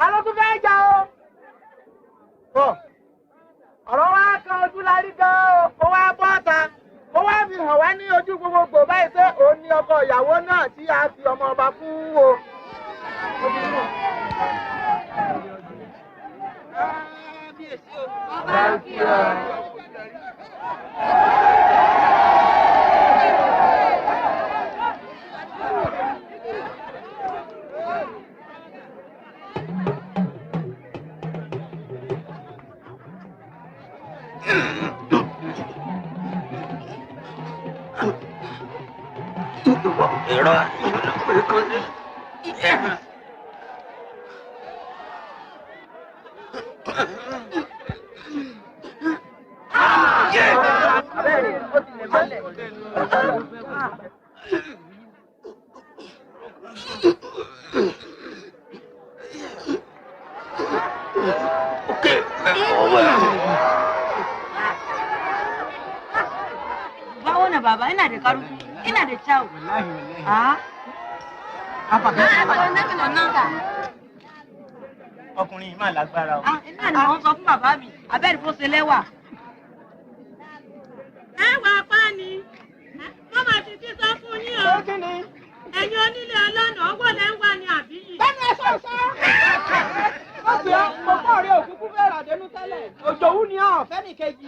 Ta ló tún fẹ́ jà o? Ọ̀rọ̀ wa kan ojú la rí gan-an o, ó wá bọ́ ta. Ó wá fi hàn wá ní ojú gbogbogbò báyìí pé òun ni ọkọ ìyàwó náà tí a fi ọmọ ọba fún o. Ba wannan baba, ina da karfi, ina da kyau. Wallahi, wallahi. A? Ọkùnrin yìí mà lágbára o. Ah, iná ni wọ́n sọ fún bàbá mi, abẹ́rẹ́ bó ṣe lẹ́wà. Ẹ wà pa ni wọ́n máa ti ti sọ fún yín o. Ẹ̀yin onílé ọlọ́nà, owó lẹ́ ń wà ní àbí yìí? Bẹ́ẹ̀ni, ẹ sọ sọ. Ó sì ọ́ kókó rẹ̀ òkúkú fẹ́ rà dénú tẹ́lẹ̀. Òjòwú ni ọ̀ fẹ́ nìkejì.